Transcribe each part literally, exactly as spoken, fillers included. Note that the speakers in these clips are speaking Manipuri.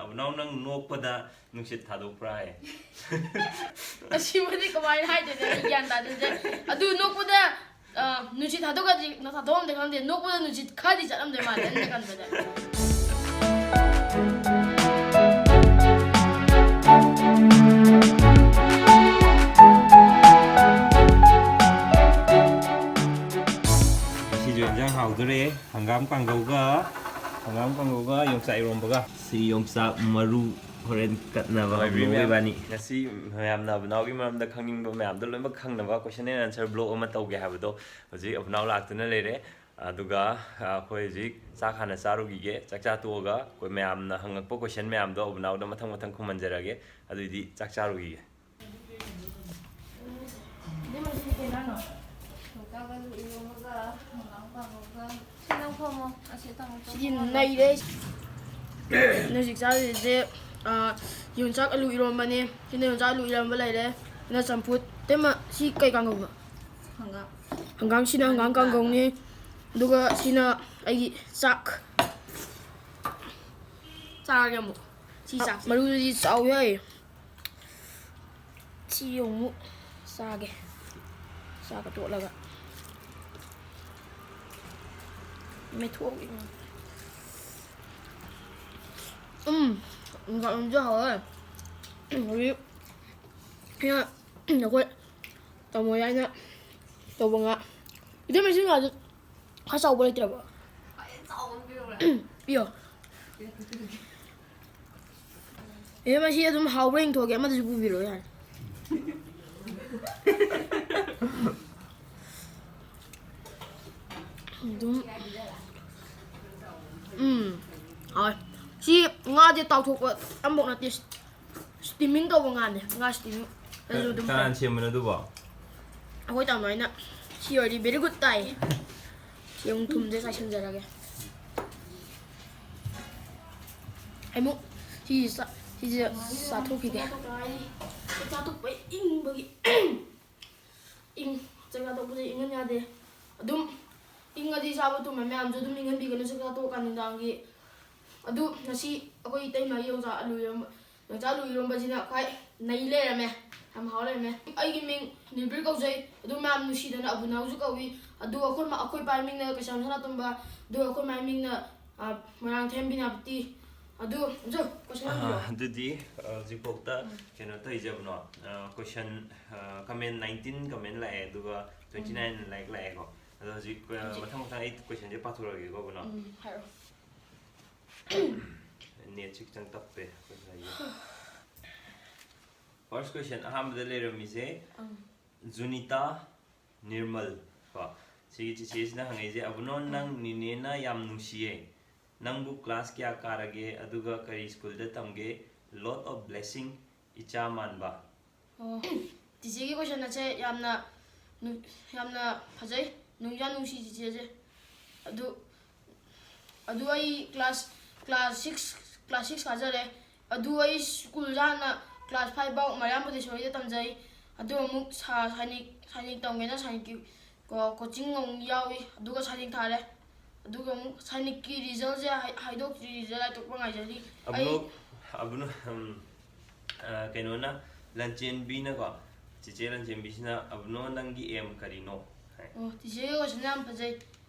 ꯑꯕꯨꯅꯥꯎ, ꯅꯪ ꯅꯣꯛꯄꯗ ꯅꯨꯡꯁꯤꯠ ꯊꯥꯗꯣꯛꯄ꯭ꯔꯥ ꯍꯥꯏ? ꯑꯁꯤꯃꯗꯤ ꯀꯃꯥꯏꯅ ꯍꯥꯏꯗꯣꯏꯅꯣ? ꯑꯩ ꯒ꯭ꯌꯥꯟ ꯇꯥꯗꯦ꯫ ꯑꯗꯨ ꯅꯣꯛꯄꯗ, ꯑ, ꯅꯨꯡꯁꯤꯠ ꯊꯥꯗꯣꯛꯀꯗꯤ ꯊꯥꯗꯣꯛꯑꯝꯗꯦ ꯈꯪꯗꯦ, ꯅꯣꯛꯄꯗ ꯅꯨꯡꯁꯤꯠ ꯈꯔꯗꯤ ꯆꯠꯂꯝꯗꯣꯏ ꯃꯥꯜꯂꯦ ꯑꯩꯅ ꯈꯟꯕꯗ꯫ ꯉꯁꯤꯁꯨ ꯏꯟꯖꯥꯡ ꯍꯥꯎꯗꯣꯔꯦ꯫ ꯍꯪꯒꯥꯝ ꯀꯥꯡꯒꯧꯒ, ꯍꯪꯒꯥꯝ ꯀꯥꯡꯒꯧꯒ ꯌꯣꯡꯆꯥꯛ ꯏꯔꯣꯝꯕꯒ꯫ ꯁꯤ ꯌꯣꯡꯆꯥꯛ ꯃꯔꯨ ꯍꯣꯔꯦꯟ ꯀꯠꯅꯕ ꯃꯥꯏꯕꯤ ꯍꯧꯗꯣꯛꯑꯣ ꯃꯌꯥꯝ, ꯏꯕꯥꯅꯤ꯫ ꯉꯁꯤ ꯃꯌꯥꯝꯅ ꯑꯕꯨꯅꯥꯎꯒꯤ ꯃꯔꯝꯗ ꯈꯪꯅꯤꯡꯕ ꯃꯌꯥꯝꯗꯣ ꯂꯣꯏꯅꯃꯛ ꯈꯪꯅꯕ question and answer vlog ꯑꯃ ꯇꯧꯒꯦ ꯍꯥꯏꯕꯗꯣ ꯍꯧꯖꯤꯛ ꯑꯕꯨꯅꯥꯎ ꯂꯥꯛꯇꯨꯅ ꯂꯩꯔꯦ꯫ ꯑꯗꯨꯒ, ꯑ, ꯑꯩꯈꯣꯏ ꯍꯧꯖꯤꯛ ꯆꯥꯛ ꯍꯥꯟꯅ ꯆꯥꯔꯨꯈꯤꯒꯦ꯫ ꯆꯥꯛ ꯆꯥ ꯇꯣꯛꯑꯒ ꯑꯩꯈꯣꯏ ꯃꯌꯥꯝꯅ ꯍꯪꯉꯛꯄ question ꯃꯌꯥꯝꯗꯣ ꯑꯕꯨꯅꯥꯎꯗ ꯃꯊꯪ ꯃꯊꯪ ꯈꯨꯝꯍꯟꯖꯔꯒꯦ꯫ ꯑꯗꯨꯏꯗꯤ ꯆꯥꯛ ꯆꯥꯔꯨꯈꯤꯒꯦ꯫ ꯏꯕꯦꯝꯃ, ꯁꯤꯗꯤ ꯀꯩ ꯏꯟꯖꯥꯡꯅꯣ? ꯌꯣꯡꯆꯥꯛ ꯑꯂꯨ ꯏꯔꯣꯝꯕꯒ ꯍꯪꯒꯥꯝ ꯀꯥꯡꯍꯧꯒ꯫ ꯁꯤ ꯅꯪ ꯐꯝꯃꯣ꯫ ꯑꯁꯤ ꯊꯝꯃꯣ꯫ ꯁꯤꯗꯤ ꯅꯩꯔꯦ꯫ ꯍꯧꯖꯤꯛ ꯆꯥꯔꯤꯁꯦ, ꯑ, ꯌꯣꯡꯆꯥꯛ ꯑꯂꯨ ꯏꯔꯣꯝꯕꯅꯦ꯫ ꯁꯤꯅ ꯌꯣꯡꯆꯥꯛ ꯑꯂꯨ ꯏꯔꯣꯝꯕ ꯂꯩꯔꯦ꯫ ꯁꯤꯅ ꯆꯝꯐꯨꯠ꯫ ꯇꯦꯝꯃ, ꯁꯤ ꯀꯩ ꯀꯥꯡꯒꯧꯅꯣ? ꯍꯪꯒꯥꯝ꯫ ꯍꯪꯒꯥꯝ, ꯁꯤꯅ ꯍꯪꯒꯥꯝ ꯀꯥꯡꯒꯧꯅꯦ꯫ ꯑꯗꯨꯒ ꯁꯤꯅ ꯑꯩꯒꯤ ꯆꯥꯛ꯫ ꯆꯥꯔꯒꯦ ꯑꯃꯨꯛ꯫ ꯁꯤ ꯆꯥꯛꯁꯦ꯫ ꯃꯔꯨꯗꯨꯗꯤ ꯆꯥꯎ ꯌꯥꯏ꯫ ꯁꯤ ꯑꯃꯨꯛ ꯆꯥꯒꯦ꯫ ꯆꯥꯒ ꯇꯣꯠꯂꯒ꯫ ꯃꯦꯠꯊꯣꯛꯑꯒꯦ꯫ ꯎꯝ, ꯍꯪꯒꯥꯝꯁꯨ ꯍꯥꯎꯋꯦ꯫ ꯍꯧꯖꯤꯛ ꯑꯩꯅ, ꯑꯩꯈꯣꯏ ꯇꯥꯃꯣ ꯌꯥꯏꯅ ꯇꯧꯕ ꯉꯥ꯫ ꯏꯇꯩꯃ, ꯁꯤ ꯉꯥꯁꯦ ꯈꯔ ꯆꯥꯎꯕ ꯂꯩꯇ꯭ꯔꯕꯣ? ꯈ꯭ꯋꯥꯏꯗꯩ ꯆꯥꯎꯕ ꯑꯃ ꯄꯤꯔꯛꯎꯔꯥ? ꯄꯤꯌꯣ꯫ ꯑꯦ, ꯃꯁꯤ ꯑꯗꯨꯝ ꯍꯥꯎꯕ꯭ꯔꯥ ꯌꯦꯡꯊꯣꯛꯑꯒꯦ, ꯑꯃꯗꯁꯨ ꯄꯨꯕꯤꯔꯛꯑꯣ ꯌꯥꯔꯦ꯫ ꯑꯗꯨꯝ, ꯎꯝ, ꯍꯥꯎꯋꯦ꯫ ꯁꯤ ꯉꯥꯁꯦ ꯇꯥꯎꯊꯣꯛꯄ ꯑꯃꯐꯥꯎ ꯅꯠꯇꯦ, steaming ꯇꯧꯕ ꯉꯥꯅꯦ, ꯉꯥ steaming꯫ ꯑꯗꯨꯁꯨ ꯑꯗꯨꯝ ꯐꯩ꯫ ꯀꯅꯥꯅ ꯁꯦꯝꯕꯅꯣ ꯑꯗꯨꯕꯣ? ꯑꯩꯈꯣꯏ ꯇꯥꯃꯣ ꯍꯣꯏꯅ꯫ ꯁꯤ ꯑꯣꯏꯔꯗꯤ very good ꯇꯥꯏ꯫ ꯁꯤ ꯑꯃꯨꯛ ꯊꯨꯝꯁꯦ ꯆꯥꯏꯁꯤꯟꯖꯔꯒꯦ꯫ ꯑꯩꯃꯨꯛ ꯁꯤꯁꯦ ꯆꯥ-, ꯁꯤꯁꯦ ꯆꯥꯊꯣꯛꯈꯤꯒꯦ꯫ ꯆꯥꯛ ꯆꯥꯊꯣꯛꯄ ꯏꯪꯕꯒꯤ꯫ ꯏꯪ-, ꯆꯥꯛ ꯆꯥꯊꯣꯛꯄꯁꯦ ꯏꯪꯍꯟ ꯌꯥꯗꯦ꯫ ꯑꯗꯨꯝ ꯏꯪꯉꯗꯤ ꯆꯥꯕ ꯇꯨꯝꯕ ꯃꯌꯥꯝꯁꯨ ꯑꯗꯨꯝ ꯏꯪꯍꯟꯕꯤꯒꯅꯨ꯫ ꯆꯥꯛ ꯆꯥꯊꯣꯛꯑꯀꯥꯟ ꯅꯨꯡꯗꯥꯡꯒꯤ ꯑꯗꯨ ꯉꯁꯤ ꯑꯩꯈꯣꯏ ꯏꯇꯩꯃꯒꯤ ꯌꯣꯡꯆꯥꯛ ꯑꯂꯨ ꯏꯔꯣꯝꯕ, ꯌꯣꯡꯆꯥꯛ ꯑꯂꯨ ꯏꯔꯣꯝꯕꯁꯤꯅ ꯈ꯭ꯋꯥꯏ ꯅꯩ ꯂꯩꯔꯝꯃꯦ꯫ ꯌꯥꯝ ꯍꯥꯎ ꯂꯩꯔꯝꯃꯦ꯫ ꯑꯩꯒꯤ ꯃꯤꯡ ꯅꯤꯕꯤꯔ ꯀꯧꯖꯩ꯫ ꯑꯗꯨ ꯃꯌꯥꯝ ꯅꯨꯡꯁꯤꯗꯅ ꯑꯕꯨꯅꯥꯎꯁꯨ ꯀꯧꯏ꯫ ꯑꯗꯨ ꯑꯩꯈꯣꯏ ꯃ-, ꯑꯩꯈꯣꯏ ꯄꯥꯏ ꯃꯤꯡꯅ ꯀꯩꯁꯥꯝ ꯁꯅꯥꯇꯣꯝꯕ꯫ ꯑꯗꯨ ꯑꯩꯈꯣꯏ ꯃꯥꯏ ꯃꯤꯡꯅ, ꯑ, ꯃꯣꯏꯔꯥꯡꯊꯦꯝ ꯕꯤꯅꯥꯄꯇꯤ꯫ ꯑꯗꯨ, ꯑꯗꯨ question ꯑꯥ, ꯍꯪꯕꯤꯔꯣ꯫ ꯑꯗꯨꯗꯤ, ꯑ, ꯍꯧꯖꯤꯛꯐꯥꯎꯗ ꯎꯝ꯫ ꯀꯩꯅꯣ ꯇꯧꯔꯤꯁꯦ ꯑꯕꯨꯅꯣ, ꯑ, question, ꯑ, comment nineteen comment ꯂꯥꯛꯑꯦ, ꯑꯗꯨꯒ twenty nine ꯎꯝ꯫ Like ꯂꯥꯛꯑꯦꯀꯣ꯫ ꯑꯗꯣ ꯍꯧꯖꯤꯛ, ꯑ, ꯍꯧꯖꯤꯛ ꯃꯊꯪ ꯃꯊꯪ ꯑꯩ questionꯁꯦ ꯄꯥꯊꯣꯔꯛꯑꯒꯦꯀꯣ ꯑꯕꯨꯅꯣ꯫ ꯎꯝ, ꯍꯥꯏꯔꯣ꯫ Netꯁꯤ ꯈꯤꯇꯪ ꯇꯞꯄꯦ ꯑꯩꯈꯣꯏ ꯁ꯭ꯋꯥꯏꯒꯤ꯫ First question ꯑꯍꯥꯟꯕꯗ ꯂꯩꯔꯝꯃꯤꯁꯦ ꯑꯪ꯫ ꯖꯨꯅꯤꯇꯥ ꯅꯤꯔꯃꯜ ꯀꯣ꯫ ꯁꯤꯒꯤ ꯆꯤꯆꯦꯁꯤꯅ ꯍꯪꯉꯛꯏꯁꯦ, "ꯑꯕꯨꯅꯣ, ꯅꯪ ꯅꯤꯅꯦꯅ ꯌꯥꯝ ꯅꯨꯡꯁꯤꯌꯦ꯫ ꯅꯪꯕꯨ class ꯀꯌꯥ ꯀꯥꯔꯒꯦ? ꯑꯗꯨꯒ ꯀꯔꯤ schoolꯗ ꯇꯝꯒꯦ? Lot of blessing, ꯏꯆꯥ ꯃꯥꯟꯕ"꯫ ꯑꯣ, ꯆꯤꯆꯦꯒꯤ question ꯑꯁꯦ ꯌꯥꯝꯅ ꯅꯨ-, ꯌꯥꯝꯅ ꯐꯖꯩ꯫ ꯅꯨꯡꯁꯨ ꯌꯥꯝ ꯅꯨꯡꯁꯤ ꯆꯤꯆꯦꯁꯦ꯫ ꯑꯗꯨ, ꯑꯗꯨ ꯑꯩ class, class six, class six ꯀꯥꯖꯔꯦ꯫ ꯑꯗꯨ ꯑꯩ schoolꯁꯦ ꯍꯥꯟꯅ class five ꯐꯥꯎ ꯃꯔꯤꯌꯥꯝ ꯃꯣꯟꯇꯦꯁꯣꯔꯤꯗ ꯇꯝꯖꯩ꯫ ꯑꯗꯨ ꯑꯃꯨꯛ ꯁꯥ-, ꯁꯥꯏꯅꯤꯛ, ꯁꯥꯏꯅꯤꯛ ꯇꯝꯒꯦꯅ ꯁꯥꯏꯅꯤꯛꯀꯤ ꯀꯣ-, coaching ꯑꯃꯨꯛ ꯌꯥꯎꯏ꯫ ꯑꯗꯨꯒ ꯁꯥꯏꯅꯤꯛ ꯊꯥꯔꯦ꯫ ꯑꯗꯨꯒ ꯑꯃꯨꯛ ꯁꯥꯏꯅꯤꯛꯀꯤ resultꯁꯦ ꯍꯥꯏ-, ꯍꯥꯏꯗꯣꯛꯇ꯭ꯔꯤ, result ꯍꯥꯏꯗꯣꯛꯄ ꯉꯥꯏꯖꯔꯤ꯫ ꯑꯩ ꯑꯕꯨꯅꯣ, ꯑꯕꯨꯅꯣ, ꯎꯝ, ꯑ, ꯀꯩꯅꯣꯅ, ꯂꯟꯆꯦꯟꯕꯤꯅꯀꯣ, ꯆꯤꯆꯦ ꯂꯟꯆꯦꯟꯕꯤꯁꯤꯅ, "ꯑꯕꯨꯅꯣ, ꯅꯪꯒꯤ aim ꯀꯔꯤꯅꯣ?" ꯍꯥꯏ꯫ ꯑꯣ, ꯆꯤꯆꯦꯒꯤ questionꯁꯦ ꯌꯥꯝ ꯐꯖꯩ꯫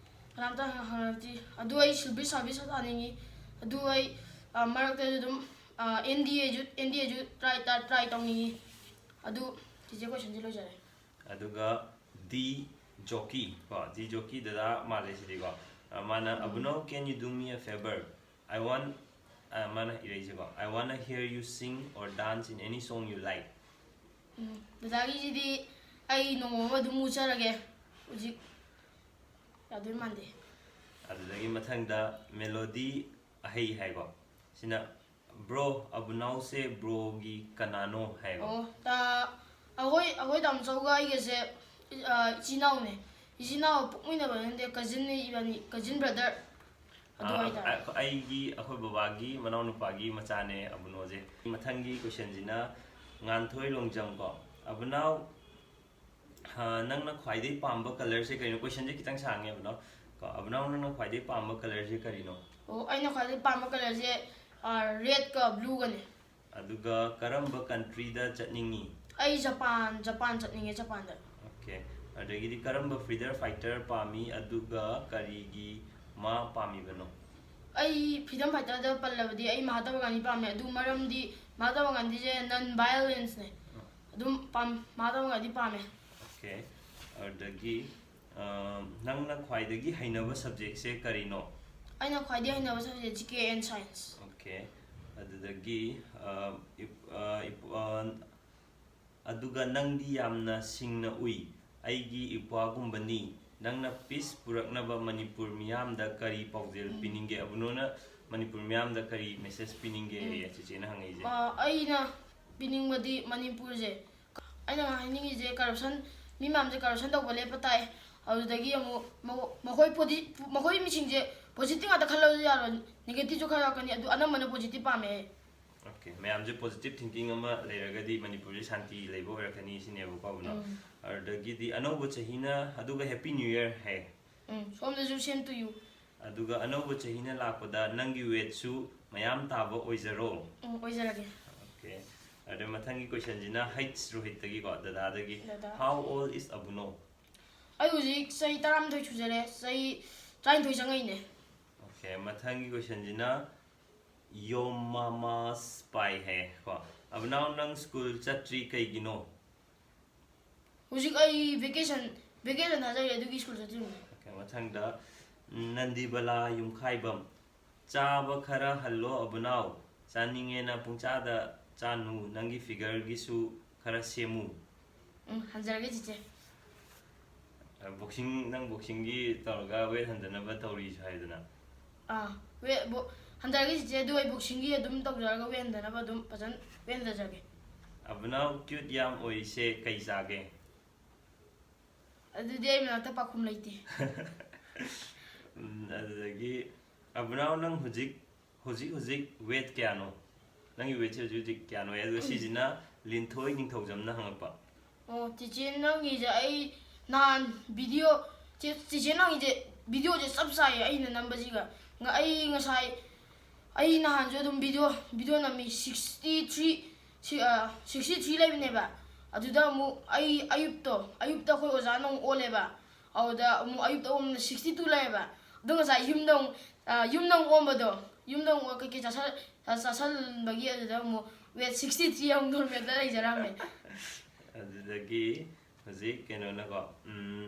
ꯀꯅꯥꯝꯇ ꯍꯪ-, ꯍꯪꯉꯛꯇ꯭ꯔꯤ꯫ ꯑꯗꯨ ꯑꯩ civil service ꯊꯥꯅꯤꯡꯉꯤ꯫ ꯑꯗꯨ ꯑꯩ, ꯑ, ꯃꯔꯛꯇꯁꯨ ꯑꯗꯨꯝ, ꯑ, NDAꯁꯨ, NDAꯁꯨ try, try, try ꯇꯧꯅꯤꯡꯉꯤ꯫ ꯑꯗꯨ ꯆꯤꯆꯦ questionꯁꯦ ꯂꯣꯏꯖꯔꯦ꯫ ꯑꯗꯨꯒ ꯗꯤ ꯖꯣꯀꯤ ꯀꯣ, ꯗꯤ ꯖꯣꯀꯤ ꯗꯗꯥ ꯃꯥꯜꯂꯦ ꯁꯤꯗꯤꯀꯣ꯫ ꯑ, ꯃꯥꯅ, ꯎꯝ꯫ "ꯑꯕꯨꯅꯣ, can you do me a favor? I want," ꯑ, ꯃꯥꯅ ꯏꯔꯛꯏꯁꯦꯀꯣ, "I wanna hear you sing or dance in any song you like." ꯎꯝ, ꯗꯗꯥꯒꯤꯁꯤꯗꯤ ꯑꯩ ꯅꯣꯡꯃ ꯑꯃ ꯑꯗꯨꯝ ꯃꯨꯠꯆꯔꯒꯦ꯫ ꯍꯧꯖꯤꯛ ꯌꯥꯗꯣꯏ ꯃꯥꯟꯗꯦ꯫ ꯑꯗꯨꯗꯒꯤ ꯃꯊꯪꯗ ꯃꯦꯂꯣꯗꯤ ꯑꯍꯩ ꯍꯥꯏꯀꯣ꯫ ꯁꯤꯅ, "Bro, ꯑꯕꯨꯅꯥꯎꯁꯦ broꯒꯤ ꯀꯅꯥꯅꯣ?" ꯍꯥꯏꯀꯣ꯫ ꯑꯣ, ꯇꯥ-, ꯑꯩꯈꯣꯏ, ꯑꯩꯈꯣꯏ ꯇꯥꯃꯣꯆꯧꯒ ꯑꯩꯒꯁꯦ, ꯑ, ꯏꯆꯤꯟ ꯏꯅꯥꯎꯅꯦ꯫ ꯏꯆꯤꯟ ꯏꯅꯥꯎ ꯄꯣꯛꯃꯤꯟꯅꯕ ꯅꯠꯇꯦ, cousinꯅꯦ ꯏꯕꯥꯅꯤ, cousin brother꯫ ꯑꯗꯨ ꯑ, ꯍꯥꯏꯇꯥꯔꯦ꯫ ꯑ, ꯑꯩꯒꯤ, ꯑꯩꯈꯣꯏ ꯕꯕꯥꯒꯤ ꯃꯅꯥꯎꯅꯨꯄꯥꯒꯤ ꯃꯆꯥꯅꯦ ꯑꯕꯨꯅꯣꯁꯦ꯫ ꯃꯊꯪꯒꯤ questionꯁꯤꯅ ꯉꯥꯟꯊꯣꯏ ꯂꯣꯡꯖꯝ ꯀꯣ꯫ "ꯑꯕꯨꯅꯥꯎ, ꯑ, ꯅꯪꯅ ꯈ꯭ꯋꯥꯏꯗꯩ ꯄꯥꯝꯕ colourꯁꯦ ꯀꯔꯤꯅꯣ?" Questionꯁꯦ ꯈꯤꯇꯪ ꯁꯥꯡꯉꯦ ꯑꯕꯨꯅꯥꯎ꯫ ꯀꯣ, "ꯑꯕꯨꯅꯥꯎ, ꯅꯪꯅ ꯈ꯭ꯋꯥꯏꯗꯩ ꯄꯥꯝꯕ colourꯁꯦ ꯀꯔꯤꯅꯣ?" ꯑꯣ, ꯑꯩꯅ ꯈ꯭ꯋꯥꯏꯗꯒꯤ ꯄꯥꯝꯕ ꯀꯂꯔꯁꯦ ꯔꯦꯗꯀ ꯕ꯭ꯂꯨꯒꯅꯦ꯫ ꯑꯗꯨꯒ ꯀꯔꯝꯕ ꯀꯟꯇ꯭ꯔꯤꯗ ꯆꯠꯅꯤꯡꯉꯤ? ꯑꯩ ꯖꯄꯥꯟ ꯖꯄꯥꯟ ꯆꯠꯅꯤꯡꯉꯦ, ꯖꯄꯥꯟꯗ꯫ ꯑꯣꯀꯦ꯫ ꯑꯗꯒꯤꯗꯤ ꯀꯔꯝꯕ ꯐ꯭ꯔꯤꯗꯝ ꯐꯥꯏꯇꯔ ꯄꯥꯝꯃꯤ, ꯑꯗꯨꯒ ꯀꯔꯤꯒꯤ ꯃꯥ ꯄꯥꯝꯃꯤꯕꯅꯣ? ꯑꯩ ꯐ꯭ꯔꯤꯗꯝ ꯐꯥꯏꯇꯔꯗ ꯄꯜꯂꯕꯗꯤ ꯑꯩ ꯃꯍꯥꯇꯃꯥ ꯒꯥꯟꯙꯤ ꯄꯥꯝꯃꯦ꯫ ꯑꯗꯨ ꯃꯔꯝꯗꯤ ꯃꯍꯥꯇꯃꯥ ꯒꯥꯟꯙꯤꯁꯦ ꯅꯟ ꯚꯥꯏꯑꯣꯂꯦꯟꯁꯅꯦ꯫ ꯑꯗꯨꯝ ꯄꯥꯝ ꯃꯍꯥꯇꯃꯥ ꯒꯥꯟꯙꯤ ꯄꯥꯝꯃꯦ꯫ ꯑꯣꯀꯦ꯫ ꯑꯗꯒꯤ ꯑ, ꯅꯪꯅ ꯈ꯭ꯋꯥꯏꯗꯒꯤ ꯍꯩꯅꯕ ꯁꯕꯖꯦꯛꯁꯦ ꯀꯔꯤꯅꯣ? ꯑꯩꯅ ꯈ꯭ꯋꯥꯏꯗꯒꯤ ꯍꯩꯅꯕ subject G K and science. Okay. ꯑꯗꯨꯗꯒꯤ ꯑ, ꯏꯞ- ꯑ, ꯏꯞ- ꯑ, ꯑꯗꯨꯒ ꯅꯪꯗꯤ ꯌꯥꯝꯅ ꯁꯤꯡꯅ ꯎꯏ꯫ ꯑꯩꯒꯤ ꯏꯄ꯭ꯋꯥꯒꯨꯝꯕꯅꯤ꯫ ꯅꯪꯅ ꯄꯤꯁ ꯄꯨꯔꯛꯅꯕ ꯃꯅꯤꯄꯨꯔ ꯃꯤꯌꯥꯝꯗ ꯀꯔꯤ ꯄꯥꯎꯖꯦꯜ ꯄꯤꯅꯤꯡꯒꯦ? ꯑꯕꯨꯅꯣꯅ ꯃꯅꯤꯄꯨꯔ ꯃꯤꯌꯥꯝꯗ ꯀꯔꯤ ꯃꯦꯁꯦꯖ ꯄꯤꯅꯤꯡꯒꯦ? ꯆꯤꯆꯦꯅ ꯍꯪꯉꯛꯏꯁꯦ꯫ ꯑ, ꯑꯩꯅ ꯄꯤꯅꯤꯡꯕꯗꯤ ꯃꯅꯤꯄꯨꯔꯁꯦ, ꯑꯩꯅ ꯍꯥꯏꯅꯤꯡꯉꯤꯁꯦ ꯀꯔꯞꯁꯟ, ꯃꯤ ꯃꯌꯥꯝꯁꯦ ꯀꯔꯞꯁꯟ ꯇꯧꯕ ꯂꯦꯞꯄ ꯇꯥꯏ꯫ ꯑꯗꯨꯗꯒꯤ ꯑꯃꯨꯛ ꯃ- ꯃꯈꯣꯏ ꯄꯣꯗꯤ- ꯃꯈꯣꯏ ꯃꯤꯁꯤꯡꯁꯦ ꯄꯣꯖꯤꯇꯤꯚ ꯉꯥꯛꯇ ꯈꯜꯂꯕꯁꯨ ꯌꯥꯔꯣꯏ, ꯅꯦꯒꯦꯇꯤꯚꯁꯨ ꯈꯔ ꯌꯥꯎꯔꯛꯀꯅꯤ꯫ ꯑꯗꯨ ꯑꯅꯝꯕꯅ ꯄꯣꯖꯤꯇꯤꯚ ꯄꯥꯝꯃꯦ ꯑꯩ꯫ ꯑꯣꯀꯦ, ꯃꯌꯥꯝꯁꯦ ꯄꯣꯖꯤꯇꯤꯚ ꯊꯤꯡꯀꯤꯡ ꯑꯃ ꯂꯩꯔꯒꯗꯤ ꯃꯅꯤꯄꯨꯔꯁꯦ ꯁꯥꯟꯇꯤ ꯂꯩꯕ ꯑꯣꯏꯔꯛꯀꯅꯤ ꯁꯤꯅꯦꯕꯀꯣ, ꯑꯕꯨꯅꯣ꯫ ꯑꯗꯨꯗꯒꯤꯗꯤ ꯑꯅꯧꯕ ꯆꯍꯤꯅ ꯑꯗꯨꯒ ꯍꯦꯄꯤ ꯅ꯭ꯌꯨ ꯏꯌꯔ ꯍꯥꯏ꯫ ꯎꯝ, ꯁꯣꯝꯗꯁꯨ ꯁꯦꯝ ꯇꯨ ꯌꯨ꯫ ꯑꯗꯨꯒ ꯑꯅꯧꯕ ꯆꯍꯤꯅ ꯂꯥꯛꯄꯗ ꯅꯪꯒꯤ ꯋꯦꯠꯁꯨ ꯃꯌꯥꯝ ꯇꯥꯕ ꯑꯣꯏꯖꯔꯣ꯫ ꯎꯝ, ꯑꯣꯏꯖꯔꯒꯦ꯫ ꯑꯣꯀꯦ꯫ ꯑꯗ ꯃꯊꯪꯒꯤ ꯀꯣꯏꯁꯟꯁꯤꯅ ꯍꯩꯆ ꯔꯣꯍꯤꯠꯇꯒꯤꯀꯣ, ꯗꯗꯥꯗꯒꯤ꯫ ꯗꯗꯥ꯫ How old is ꯑꯕꯨꯅꯣ? ꯑꯩ ꯍꯧꯖꯤꯛ ꯆꯍꯤ ꯇꯔꯥꯃꯥꯊꯣꯏ ꯁꯨꯖꯔꯦ, ꯆꯍꯤ ꯇꯔꯥꯅꯤꯊꯣꯏ ꯆꯪꯉꯛꯏꯅꯦ꯫ ꯑꯣꯀꯦ, ꯃꯊꯪꯒꯤ ꯀꯣꯏꯁꯟꯁꯤꯅ ꯌꯣꯝ ꯃꯥꯃꯥꯁ ꯄꯥꯏ ꯍꯦ ꯀꯣ꯫ ꯑꯕꯨꯅꯥꯎ, ꯅꯪ ꯁ꯭ꯀꯨꯜ ꯆꯠꯇ꯭ꯔꯤ ꯀꯩꯒꯤꯅꯣ? ꯍꯧꯖꯤꯛ ꯑꯩ ꯚꯦꯀꯦꯁꯟ, ꯚꯦꯀꯦꯁꯟ ꯊꯥꯖꯔꯤ, ꯑꯗꯨꯒꯤ ꯁ꯭ꯀꯨꯜ ꯆꯠꯇ꯭ꯔꯤꯕꯅꯦ꯫ ꯑꯣꯀꯦ, ꯃꯊꯪꯗ ꯅꯟꯗꯤꯕꯂꯥ ꯌꯨꯝꯈꯥꯏꯕꯝ꯫ ꯆꯥꯕ ꯈꯔ ꯍꯜꯂꯣ ꯑꯕꯨꯅꯥꯎ, ꯆꯥꯅꯤꯡꯉꯦꯅ ꯄꯨꯡꯆꯥꯗ ꯆꯥꯅꯨ, ꯅꯪꯒꯤ ꯐꯤꯒꯔꯒꯤꯁꯨ ꯈꯔ ꯁꯦꯝꯃꯨ꯫ ꯎꯝ, ꯍꯟꯖꯔꯒꯦ ꯆꯤꯆꯦ꯫ ꯕꯣꯛꯁꯤꯡ, ꯅꯪ ꯕꯣꯛꯁꯤꯡꯒꯤ ꯇꯧꯔꯒ ꯋꯦꯠ ꯍꯟꯊꯅꯕ ꯇꯧꯔꯤꯁꯨ ꯍꯥꯏꯗꯅ꯫ ꯑꯥ, ꯋꯦꯠ ꯕꯣ- ꯍꯟꯊꯔꯒꯦ ꯆꯤꯆꯦ, ꯑꯗꯨ ꯑꯩ ꯕꯣꯛꯁꯤꯡꯒꯤ ꯑꯗꯨꯝ ꯇꯧꯖꯔꯒ ꯋꯦꯠ ꯍꯟꯊꯅꯕ ꯑꯗꯨꯝ ꯐꯖꯅ ꯋꯦꯠ ꯍꯟꯊꯖꯒꯦ꯫ ꯑꯕꯨꯅꯥꯎ ꯀ꯭ꯌꯨꯠ ꯌꯥꯝ ꯑꯣꯏꯁꯦ ꯀꯩ ꯆꯥꯒꯦ? ꯑꯗꯨꯗꯤ ꯑꯩ ꯃꯅꯥꯛꯇ ꯄꯥꯈꯨꯝ ꯂꯩꯇꯦ꯫ ꯎꯝ, ꯑꯗꯨꯗꯒꯤ ꯑꯕꯨꯅꯥꯎ, ꯅꯪ ꯍꯧꯖꯤꯛ ꯍꯧꯖꯤꯛ ꯍꯧꯖꯤꯛ ꯋꯦꯠ ꯀꯌꯥꯅꯣ? ꯅꯪꯒꯤ ꯋꯦꯠꯁꯦ ꯍꯧꯖꯤꯛ ꯍꯧꯖꯤꯛ ꯀꯌꯥꯅꯣ? ꯑꯗꯨꯒ ꯁꯤꯁꯤꯅ ꯂꯤꯟꯊꯣꯏ ꯅꯤꯡꯊꯧꯖꯝꯅ ꯍꯪꯉꯛꯄ꯫ ꯑꯣ, ꯆꯤꯆꯦ ꯅꯪꯒꯤꯁꯦ ꯑꯩ ꯅꯍꯥꯟ ꯚꯤꯗꯤꯑꯣ, ꯆꯦ- ꯆꯤꯆꯦ ꯅꯪꯒꯤꯁꯦ ꯚꯤꯗꯤꯑꯣꯁꯦ ꯆꯞ ꯆꯥꯏꯌꯦ ꯑꯩꯅ ꯅꯝꯕꯁꯤꯒ꯫ ꯑꯩ ꯉꯁꯥꯏ ꯑꯩ ꯅꯍꯥꯟꯁꯨ ꯑꯗꯨꯝ ꯚꯤꯗꯤꯑꯣ ꯚꯤꯗꯤꯑꯣ ꯅꯝꯃꯤ ꯁꯤꯛꯁꯇꯤ ꯊ꯭ꯔꯤ ꯁꯤꯛꯁꯇꯤ ꯊ꯭ꯔꯤ ꯂꯩꯕꯅꯦꯕ꯫ ꯑꯗꯨꯗ ꯑꯃꯨꯛ ꯑꯩ ꯑꯌꯨꯛꯇꯣ ꯑꯌꯨꯛꯇ ꯑꯩꯈꯣꯏ ꯑꯣꯖꯥꯅ ꯑꯃꯨꯛ ꯑꯣꯜꯂꯦꯕ꯫ ꯑꯗꯨꯗ ꯑꯃꯨꯛ ꯑꯌꯨꯛꯇ ꯑꯣꯟꯕꯗ ꯁꯤꯛꯁꯇꯤ ꯇꯨ ꯂꯩꯌꯦꯕ꯫ ꯑꯗꯣ ꯉꯁꯥꯏ ꯌꯨꯝꯗ ꯑꯃꯨꯛ ꯌꯨꯝꯗ ꯑꯃꯨꯛ ꯑꯣꯟꯕꯗꯣ ꯌꯨꯝꯗ ꯑꯃꯨꯛ ꯀꯩꯀꯩ ꯆꯥꯁꯜ ꯆꯥꯁꯜꯍꯟꯕꯒꯤ ꯑꯗꯨꯗ ꯑꯃꯨꯛ ꯋꯦꯠ ꯁꯤꯛꯁꯇꯤ ꯊ꯭ꯔꯤ ꯑꯃꯨꯛ ꯅꯣꯔꯃꯦꯜꯗ ꯂꯩꯖꯔꯝꯃꯦ꯫ ꯑꯗꯨꯗꯒꯤ ꯍꯧꯖꯤꯛ ꯀꯩꯅꯣꯅꯀꯣ ꯎꯝ,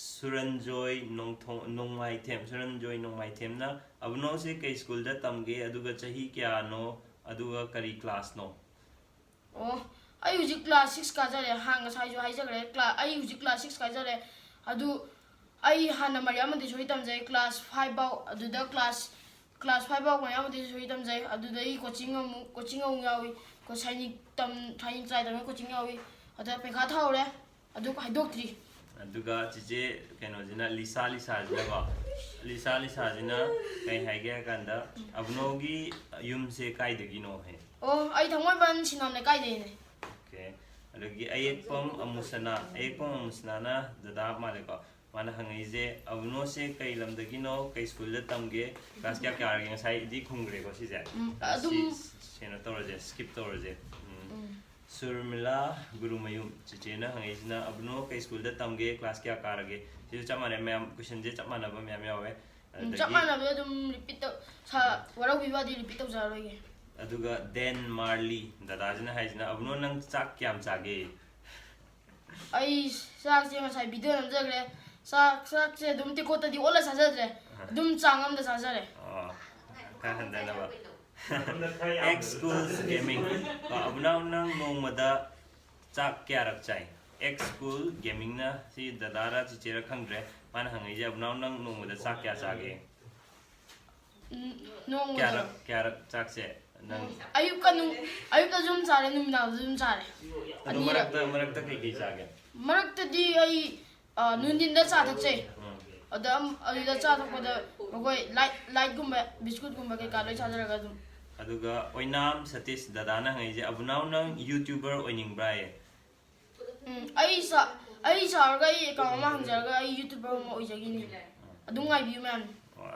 ꯁꯨꯔꯟꯖꯣꯏ ꯅꯣꯡꯊꯣꯡ ꯅꯣꯡꯃꯥꯏꯊꯦꯝ ꯁꯨꯔꯟꯖꯣꯏ ꯅꯣꯡꯃꯥꯏꯊꯦꯝꯅ ꯑꯕꯨꯅꯣꯁꯦ ꯀꯩ ꯁ꯭ꯀꯨꯜꯗ ꯇꯝꯒꯦ ꯑꯗꯨꯒ ꯆꯍꯤ ꯀꯌꯥꯅꯣ ꯑꯗꯨꯒ ꯀꯔꯤ ꯀ꯭ꯂꯥꯁꯅꯣ? ꯑꯣ, ꯑꯩ ꯍꯧꯖꯤꯛ ꯀ꯭ꯂꯥꯁ ꯁꯤꯛꯁ ꯀꯥꯖꯔꯦ꯫ ꯍꯥꯟ ꯉꯁꯥꯏꯁꯨ ꯍꯥꯏꯖꯈ꯭ꯔꯦ, ꯀ꯭ꯂꯥ ꯑꯩ ꯍꯧꯖꯤꯛ ꯀ꯭ꯂꯥꯁ ꯁꯤꯛꯁ ꯀꯥꯖꯔꯦ꯫ ꯑꯗꯨ ꯑꯩ ꯍꯥꯟꯅ ꯃꯔꯤꯌꯥ ꯃꯟꯇꯦꯁꯣꯔꯤ ꯇꯝꯖꯩ, ꯀ꯭ꯂꯥꯁ ꯐꯥꯏꯚ ꯐꯥꯎ꯫ ꯑꯗꯨꯗ ꯀ꯭ꯂꯥꯁ ꯀ꯭ꯂꯥꯁ ꯐꯥꯏꯚ ꯐꯥꯎ ꯃꯔꯤꯌꯥ ꯃꯟꯇꯦꯁꯣꯔꯤ ꯇꯝꯖꯩ꯫ ꯑꯗꯨꯗꯒꯤ ꯀꯣꯆꯤꯡ ꯑꯃꯨꯛ ꯀꯣꯆꯤꯡ ꯑꯃꯨꯛ ꯌꯥꯎꯏ꯫ ꯀꯣ ꯁꯥꯏꯅꯤꯛ ꯇꯝ ꯁꯥꯏꯅꯤꯛ ꯇ꯭ꯔꯥꯏ ꯇꯧꯅ ꯀꯣꯆꯤꯡ ꯌꯥꯎꯏ꯫ ꯑꯗ ꯄꯩꯈꯥ ꯊꯥꯍꯧꯔꯦ꯫ ꯑꯗꯨ ꯍꯥꯏꯗꯣꯛꯇ꯭ꯔꯤ꯫ ꯑꯗꯨꯒ ꯆꯤꯆꯦ ꯀꯩꯅꯣꯁꯤꯅ ꯂꯤꯁꯥ ꯂꯤꯁꯥꯁꯤꯅꯀꯣ ꯂꯤꯁꯥ ꯂꯤꯁꯥꯁꯤꯅ ꯀꯩ ꯍꯥꯏꯒꯦ ꯍꯥꯏ ꯀꯥꯟꯗ ꯑꯕꯨꯅꯣꯒꯤ ꯌꯨꯝꯁꯦ ꯀꯥꯏꯗꯒꯤꯅꯣ ꯍꯥꯏ꯫ ꯑꯣ, ꯑꯩ ꯊꯥꯡꯃꯩꯕꯟ ꯁꯤꯅꯥꯝ ꯂꯩꯀꯥꯏꯗꯩꯅꯦ꯫ ꯑꯣꯀꯦ꯫ ꯑꯗꯒꯤ ꯑꯌꯦꯛꯄꯝ ꯑꯃꯨꯁꯅꯥ ꯑꯌꯦꯛꯄꯝ ꯑꯃꯨꯁꯅꯥꯅ ꯗꯗꯥ ꯃꯥꯜꯂꯦꯀꯣ꯫ ꯃꯥꯅ ꯍꯪꯉꯛꯏꯁꯦ ꯑꯕꯨꯅꯣꯁꯦ ꯀꯩ ꯂꯝꯗꯒꯤꯅꯣ, ꯀꯩ ꯁ꯭ꯀꯨꯜꯗ ꯇꯝꯒꯦ, ꯀ꯭ꯂꯥꯁ ꯀꯌꯥ ꯀꯥꯔꯒꯦ? ꯉꯁꯥꯏꯗꯤ ꯈꯨꯝꯈ꯭ꯔꯦꯀꯣ ꯁꯤꯁꯦ꯫ ꯎꯝ, ꯑꯗꯣ ꯑꯗꯨꯝ ꯁꯤ ꯀꯩꯅꯣ ꯇꯧꯔꯁꯦ, ꯁ꯭ꯀꯤꯞ ꯇꯧꯔꯁꯦ꯫ ꯎꯝ꯫ ꯎꯝ, ꯁꯨꯔꯃꯤꯂꯥ ꯒꯨꯔꯨꯃꯌꯨꯝ ꯆꯤꯆꯦꯅ ꯍꯪꯉꯛꯏꯁꯤꯅ ꯑꯕꯨꯅꯣ ꯀꯩ ꯁ꯭ꯀꯨꯜꯗ ꯇꯝꯒꯦ, ꯀ꯭ꯂꯥꯁ ꯀꯌꯥ ꯀꯥꯔꯒꯦ? ꯁꯤꯁꯨ ꯆꯞ ꯃꯥꯟꯅꯩ ꯃꯌꯥꯝ, ꯀꯣꯏꯁꯟꯁꯦ ꯆꯞ ꯃꯥꯟꯅꯕ ꯃꯌꯥꯝ ꯌꯥꯎꯋꯦ꯫ ꯎꯝ, ꯆꯞ ꯑꯗꯒꯤ ꯃꯥꯟꯅꯕꯗ ꯑꯗꯨꯝ ꯔꯤꯄꯤꯠ ꯇꯧ ꯁꯥ ꯋꯥꯔꯧꯕꯤꯕ ꯌꯥꯗꯦ, ꯔꯤꯄꯤꯠ ꯇꯧꯖꯔꯔꯣꯏꯒꯦ꯫ ꯑꯗꯨꯒ ꯗꯦꯟ ꯃꯥꯔꯂꯤ ꯗꯗꯥꯁꯤꯅ ꯍꯥꯏꯁꯤꯅ ꯑꯕꯨꯅꯣ ꯅꯪ ꯆꯥꯛ ꯀꯌꯥꯝ ꯆꯥꯒꯦ? ꯑꯩ ꯆꯥꯛꯁꯦ ꯉꯁꯥꯏ ꯚꯤꯗꯤꯑꯣ ꯅꯝꯖꯈ꯭ꯔꯦ꯫ ꯆꯥꯛ ꯆꯥꯛꯁꯦ ꯑꯗꯨꯝ ꯇꯦꯡꯀꯣꯠꯇꯗꯤ ꯑꯣꯠꯂ ꯆꯥꯖꯗ꯭ꯔꯦ, ꯑꯗꯨꯝ ꯆꯥꯡ ꯑꯃꯗ ꯆꯥꯖꯔꯦ꯫ ꯑꯣ, ꯈꯔ ꯍꯟꯊꯅꯕ꯫ X schools gaming. ꯑꯕꯨꯅꯥꯎ ꯅꯪ ꯅꯣꯡꯃꯗ ꯆꯥꯛ ꯀꯌꯥꯔꯛ ꯆꯥꯏ? ꯑꯦꯛꯁ ꯁ꯭ꯀꯨꯜ ꯒꯦꯃꯤꯡꯅ ꯁꯤ ꯗꯗꯥꯔ ꯆꯤꯆꯦꯔ ꯈꯪꯗ꯭ꯔꯦ꯫ ꯃꯥꯅ ꯍꯪꯉꯛꯏꯁꯦ ꯑꯕꯨꯅꯥꯎ ꯅꯪ ꯅꯣꯡꯃꯗ ꯆꯥꯛ ꯀꯌꯥ ꯆꯥꯒꯦ? ꯎꯝ, ꯅꯣꯡꯃꯗ ꯀꯌꯥꯔꯛ ꯀꯌꯥꯔꯛ ꯆꯥꯛꯁꯦ ꯅꯪ? ꯑꯌꯨꯛꯀ ꯅꯨꯡ ꯑꯌꯨꯛꯇꯁꯨ ꯑꯗꯨꯝ ꯆꯥꯔꯦ, ꯅꯨꯃꯤꯗꯥꯡꯗꯁꯨ ꯑꯗꯨꯝ ꯆꯥꯔꯦ꯫ ꯑꯗꯣ ꯃꯔꯛꯇ ꯃꯔꯛꯇ ꯀꯩꯀꯩ ꯆꯥꯒꯦ? ꯃꯔꯛꯇꯗꯤ ꯑꯩ ꯑ, ꯅꯨꯡꯊꯤꯟꯗ ꯆꯥ ꯊꯛꯆꯩ꯫ ꯎꯝ꯫ ꯑꯗ ꯑꯝ- ꯑꯗꯨꯗ ꯆꯥ ꯊꯛꯄꯗ ꯃꯈꯣꯏ ꯂꯥꯏꯠ ꯂꯥꯏꯠꯀꯨꯝꯕ ꯕꯤꯁꯀꯨꯠꯀꯨꯝꯕ ꯀꯩꯀꯥ ꯂꯣꯏ ꯆꯥꯖꯔꯒ ꯑꯗꯨꯝ꯫ ꯑꯗꯨꯒ ꯑꯣꯏꯅꯥꯝ ꯁꯇꯤꯁ ꯗꯗꯥꯅ ꯍꯪꯉꯛꯏꯁꯦ ꯑꯕꯨꯅꯥꯎ ꯅꯪ ꯌꯨꯇ꯭ꯌꯨꯕꯔ ꯑꯣꯏꯅꯤꯡꯕ꯭ꯔꯥꯌꯦ? ꯎꯝ, ꯑꯩ ꯆꯥ ꯑꯩ ꯆꯥꯎꯔꯒ ꯑꯩ ꯑꯦꯀꯥꯎꯟ ꯑꯃ ꯍꯥꯡꯖꯔꯒ ꯑꯩ ꯌꯨꯇ꯭ꯌꯨꯕꯔ ꯑꯃ ꯑꯣꯏꯖꯒꯤꯅꯤ꯫ ꯑꯗꯨꯝ ꯉꯥꯏꯕꯤꯌꯨ ꯃꯌꯥꯝ꯫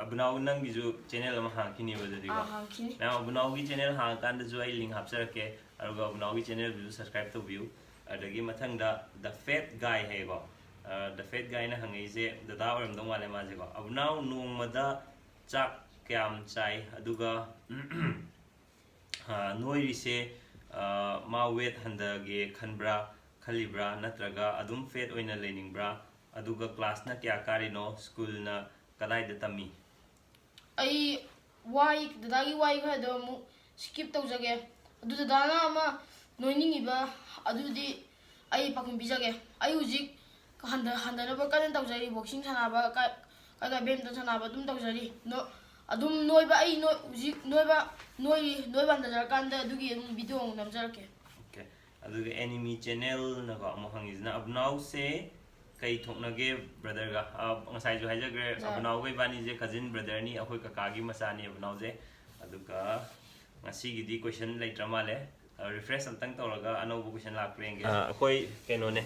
ꯑꯕꯨꯅꯥꯎ, ꯅꯪꯒꯤꯁꯨ ꯆꯦꯅꯦꯜ ꯑꯃ ꯍꯥꯡꯈꯤꯅꯦꯕ ꯑꯗꯨꯗꯤꯀꯣ? ꯑꯥ, ꯍꯥꯡꯈꯤꯅꯤ꯫ ꯃꯌꯥꯝ, ꯑꯕꯨꯅꯥꯎꯒꯤ ꯆꯦꯅꯦꯜ ꯍꯥꯡꯉꯀꯥꯟꯗꯁꯨ ꯑꯩ ꯂꯤꯡ ꯍꯥꯞꯆꯔꯛꯀꯦ, ꯑꯗꯨꯒ ꯑꯕꯨꯅꯥꯎꯒꯤ ꯆꯦꯅꯦꯜꯗꯨꯁꯨ ꯁꯕꯁꯀ꯭ꯔꯥꯏꯕ ꯇꯧꯕꯤꯌꯨ꯫ ꯑꯗꯒꯤ ꯃꯊꯪꯗ The Fat Guy ꯍꯥꯏꯌꯦꯀꯣ꯫ ꯑ, The Fat Guyꯅ ꯍꯪꯉꯛꯏꯁꯦ, ꯗꯗꯥ ꯑꯣꯏꯔꯝꯗꯧ ꯃꯥꯜꯂꯦ ꯃꯥꯁꯦꯀꯣ꯫ "ꯑꯕꯨꯅꯥꯎ ꯅꯣꯡꯃꯗ ꯆꯥꯛ ꯀꯌꯥꯝ ꯆꯥꯏ? ꯑꯗꯨꯒ, ꯑ, ꯅꯣꯏꯔꯤꯁꯦ, ꯑ, ꯃꯥ ꯋꯦꯠ ꯍꯟꯊꯒꯦ ꯈꯟꯕ꯭ꯔꯥ, ꯈꯜꯂꯤꯕ꯭ꯔꯥ, ꯅꯠꯇ꯭ꯔꯒ ꯑꯗꯨꯝ ꯐꯦꯠ ꯑꯣꯏꯅ ꯂꯩꯅꯤꯡꯕ꯭ꯔꯥ? ꯑꯗꯨꯒ ꯀ꯭ꯂꯥꯁꯅ ꯀꯌꯥ ꯀꯥꯔꯤꯅꯣ? ꯁ꯭ꯀꯨꯜꯅ ꯀꯗꯥꯏꯗ ꯇꯝꯃꯤ?" ꯑꯩ ꯋꯥꯍꯩ, ꯗꯗꯥꯒꯤ ꯋꯥꯍꯩ ꯈꯔꯗꯣ ꯑꯃꯨꯛ ꯁ꯭ꯀꯤꯞ ꯇꯧꯖꯒꯦ꯫ ꯑꯗꯨ ꯗꯗꯥꯅ ꯑꯃ ꯅꯣꯏꯅꯤꯡꯉꯤꯕ ꯑꯗꯨꯗꯤ ꯑꯩ ꯄꯥꯎꯈꯨꯝ ꯄꯤꯖꯒꯦ꯫ ꯑꯩ ꯍꯧꯖꯤꯛ ꯍꯟꯗ-, ꯍꯟꯗꯅꯕ ꯀꯟꯅ ꯇꯧꯖꯔꯤ꯫ ꯕꯣꯛꯁꯤꯡ ꯁꯥꯟꯅꯕ, ꯀꯥꯏ ꯀꯥꯏ ꯀꯥꯏ ꯕꯦꯗꯃꯤꯟꯇꯟ ꯁꯥꯟꯅꯕ ꯑꯗꯨꯝ ꯇꯧꯖꯔꯤ꯫ ꯅꯣ-, ꯑꯗꯨꯝ ꯅꯣꯏꯕ, ꯑꯩ ꯅꯣꯏ-, ꯍꯧꯖꯤꯛ ꯅꯣꯏꯕ, ꯅꯣꯏꯔꯤ, ꯅꯣꯏꯕ ꯍꯟꯊꯖꯔꯀꯥꯟꯗ ꯑꯗꯨꯒꯤ ꯑꯗꯨꯝ ꯚꯤꯗꯤꯑꯣ ꯑꯃꯨꯛ ꯅꯝꯖꯔꯛꯀꯦ꯫ ꯑꯣꯀꯦ꯫ ꯑꯗꯨꯒ ꯑꯦꯅꯤꯃꯤ ꯆꯦꯅꯦꯜꯅꯀꯣ ꯑꯃꯨꯛ ꯍꯪꯉꯤꯁꯤꯅ, "ꯑꯕꯨꯅꯥꯎꯁꯦ ꯀꯩ ꯊꯣꯛꯅꯒꯦ ꯕ꯭ꯔꯗꯔꯒ?" ꯑ, ꯉꯁꯥꯏꯁꯨ ꯍꯥꯏꯖꯈ꯭ꯔꯦ, ꯌꯥ꯫ ꯑꯕꯨꯅꯥꯎꯒ ꯏꯕꯥꯅꯤꯁꯦ ꯀꯖꯤꯟ ꯕ꯭ꯔꯗꯔꯅꯤ, ꯑꯩꯈꯣꯏ ꯀꯀꯥꯒꯤ ꯃꯆꯥꯅꯤ ꯑꯕꯨꯅꯥꯎꯁꯦ꯫ ꯑꯗꯨꯒ ꯉꯁꯤꯒꯤꯗꯤ ꯀꯣꯏꯁꯟ ꯂꯩꯇ꯭ꯔ ꯃꯥꯜꯂꯦ꯫ ꯑ, ꯔꯤꯐ꯭ꯔꯦꯁ ꯑꯝꯇꯪ ꯇꯧꯔꯒ ꯑꯅꯧꯕ ꯀꯣꯏꯁꯟ ꯂꯥꯛꯄ꯭ꯔꯥ ꯌꯦꯡꯒꯦ꯫ ꯑ, ꯑꯩꯈꯣꯏ ꯀꯩꯅꯣꯅꯦ,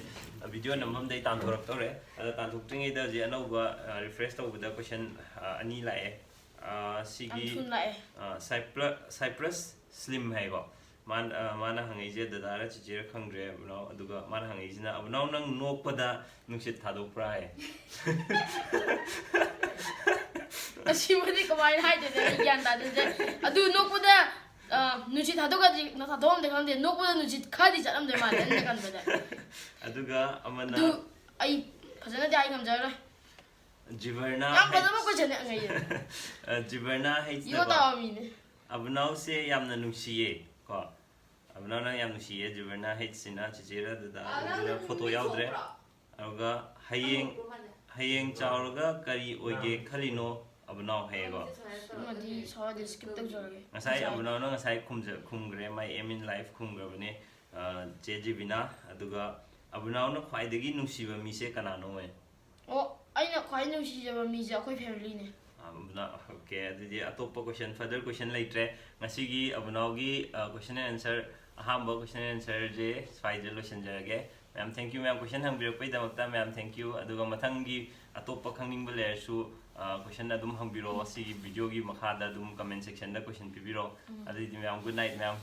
ꯚꯤꯗꯤꯑꯣ ꯅꯝꯐꯝꯗꯩ ꯇꯥꯟꯊꯣꯔꯛꯇꯧꯔꯦ꯫ ꯑꯗ ꯇꯥꯟꯊꯣꯛꯇ꯭ꯔꯤꯉꯩꯗ ꯍꯧꯖꯤꯛ ꯑꯅꯧꯕ, ꯑ, ꯔꯤꯐ꯭ꯔꯦꯁ ꯇꯧꯕꯗ ꯀꯣꯏꯁꯟ, ꯑ, ꯑꯅꯤ ꯂꯥꯛꯑꯦ꯫ ꯑ, ꯁꯤꯒꯤ, ꯌꯥꯝ ꯊꯨꯅ ꯂꯥꯛꯑꯦ꯫ ꯑ, ꯁꯥꯏꯄ꯭ꯔ-, ꯁꯥꯏꯄ꯭ꯔꯁ ꯁ꯭ꯂꯤꯝ ꯍꯥꯏꯀꯣ꯫ ꯃꯥꯅ, ꯑ, ꯃꯥꯅ ꯍꯪꯉꯛꯏꯁꯦ, "ꯗꯗꯥꯔ ꯆꯤꯆꯦꯔ ꯈꯪꯗ꯭ꯔꯦ ꯑꯕꯨꯅꯥꯎ"꯫ ꯑꯗꯨꯒ ꯃꯥꯅ ꯍꯪꯉꯛꯏꯁꯤꯅ, "ꯑꯕꯨꯅꯥꯎ, ꯅꯪ ꯅꯣꯛꯄꯗ ꯅꯨꯡꯁꯤꯠ ꯊꯥꯗꯣꯛꯄ꯭ꯔꯥ?" ꯍꯥꯏ꯫ ꯑꯁꯤꯃꯗꯤ ꯀꯃꯥꯏꯅ ꯍꯥꯏꯗꯣꯏꯅꯣ? ꯑꯩ ꯒ꯭ꯌꯥꯟ ꯇꯥꯗꯣꯏꯁꯦ꯫ ꯑꯗꯨ ꯅꯣꯛꯄꯗ, ꯑ, ꯅꯨꯡꯁꯤꯠ ꯊꯥꯗꯣꯛꯀꯗꯤ ꯊꯥꯗꯣꯛꯑꯝꯗꯣꯏ ꯈꯪꯗꯦ, ꯅꯣꯛꯄꯗ ꯅꯨꯡꯁꯤꯠ ꯈꯔꯗꯤ ꯆꯠꯂꯝꯗꯣꯏ ꯃꯥꯜꯂꯦ ꯑꯩꯅ ꯈꯟꯕꯗ꯫ ꯑꯗꯨꯒ ꯑꯃꯅ ꯑꯗꯨ ꯑꯩ ꯐꯖꯅꯗꯤ ꯍꯥꯏ ꯉꯝꯖꯔꯔꯣꯏ꯫ ꯖꯤꯕꯔꯅ ꯌꯥꯝ ꯐꯖꯕ ꯍꯩꯠꯁ-, ꯀꯣꯏꯁꯟꯅꯦ ꯑꯉꯩꯁꯦ꯫ ꯑ, ꯖꯤꯕꯔꯅ ꯏꯒꯣ ꯍꯩꯠꯁꯅꯀꯣ, ꯇꯥꯕ ꯃꯤꯅꯦ꯫ "ꯑꯕꯨꯅꯥꯎꯁꯦ ꯌꯥꯝꯅ ꯅꯨꯡꯁꯤꯌꯦ" ꯀꯣ꯫ "ꯑꯕꯨꯅꯥꯎ ꯅꯪ ꯌꯥꯝ ꯅꯨꯡꯁꯤꯌꯦ", ꯖꯤꯕꯔꯅ ꯍꯩꯠꯁꯤꯅ꯫ ꯆꯤꯆꯦꯔ ꯗꯗꯥ ꯑꯗꯨꯅ ꯐꯣꯇꯣ ꯌꯥꯎꯗ꯭ꯔꯦ꯫ ꯑꯗꯨꯒ ꯍꯌꯦꯡ, "ꯍꯌꯦꯡ ꯆꯥꯎꯔꯒ ꯀꯔꯤ ꯑꯣꯏꯒꯦ ꯈꯜꯂꯤꯅꯣ ꯑꯕꯨꯅꯥꯎ?" ꯍꯥꯏꯌꯦꯀꯣ꯫ ꯑꯃꯗꯤ ꯁꯣꯔꯗꯤ ꯁ꯭ꯀꯤꯞ ꯇꯧꯖꯔꯒꯦ꯫ ꯉꯁꯥꯏ ꯑꯕꯨꯅꯥꯎꯅ ꯉꯁꯥꯏ ꯈꯨꯝꯖ-, ꯈꯨꯝꯈ꯭ꯔꯦ, "My aim in life" ꯈꯨꯝꯈ꯭ꯔꯕꯅꯦ, ꯑ, ꯆꯦ ꯖꯤꯕꯤꯅꯥ꯫ ꯑꯗꯨꯒ ꯑꯕꯨꯅꯥꯎꯅ ꯈ꯭ꯋꯥꯏꯗꯒꯤ ꯅꯨꯡꯁꯤꯕ ꯃꯤꯁꯦ ꯀꯅꯥꯅꯣ? ꯑꯣ, ꯑꯩꯅ ꯈ꯭ꯋꯥꯏ ꯅꯨꯡꯁꯤꯖꯕ ꯃꯤꯁꯦ ꯑꯩꯈꯣꯏ ꯐꯦꯃꯤꯂꯤꯅꯦ꯫ ꯑꯕꯨꯅꯥꯎ, ꯑꯣꯀꯦ, ꯑꯗꯨꯗꯤ ꯑꯇꯣꯞꯄ ꯀꯣꯏꯁꯟ, ꯐꯔꯗꯔ ꯀꯣꯏꯁꯟ ꯂꯩꯇ꯭ꯔꯦ꯫ ꯉꯁꯤꯒꯤ ꯑꯕꯨꯅꯥꯎꯒꯤ, ꯑ, ꯀꯣꯏꯁꯟ ꯑꯦꯟ ꯑꯟꯁꯔ, ꯑꯍꯥꯟꯕ ꯀꯣꯏꯁꯟ ꯑꯦꯟ ꯑꯟꯁꯔꯁꯦ ꯁ꯭ꯋꯥꯏꯗ ꯂꯣꯏꯁꯤꯟꯖꯔꯒꯦ꯫ ꯃꯌꯥꯝ thank you, ꯃꯌꯥꯝ question ꯍꯪꯕꯤꯔꯛꯄꯒꯤꯗꯃꯛꯇ ꯃꯌꯥꯝ thank you. ꯑꯗꯨꯒ ꯃꯊꯪꯒꯤ ꯑꯇꯣꯞꯄ ꯈꯪꯅꯤꯡꯕ ꯂꯩꯔꯁꯨ question ꯑꯗꯨꯝ ꯍꯪꯕꯤꯔꯛꯑꯣ, ꯁꯤꯒꯤ videoꯒꯤ ꯃꯈꯥꯗ ꯑꯗꯨꯝ comment sectionꯗ question ꯄꯤꯕꯤꯔꯛꯑꯣ꯫ ꯑꯗꯨꯗꯤ ꯃꯌꯥꯝ good night ꯃꯌꯥꯝ꯫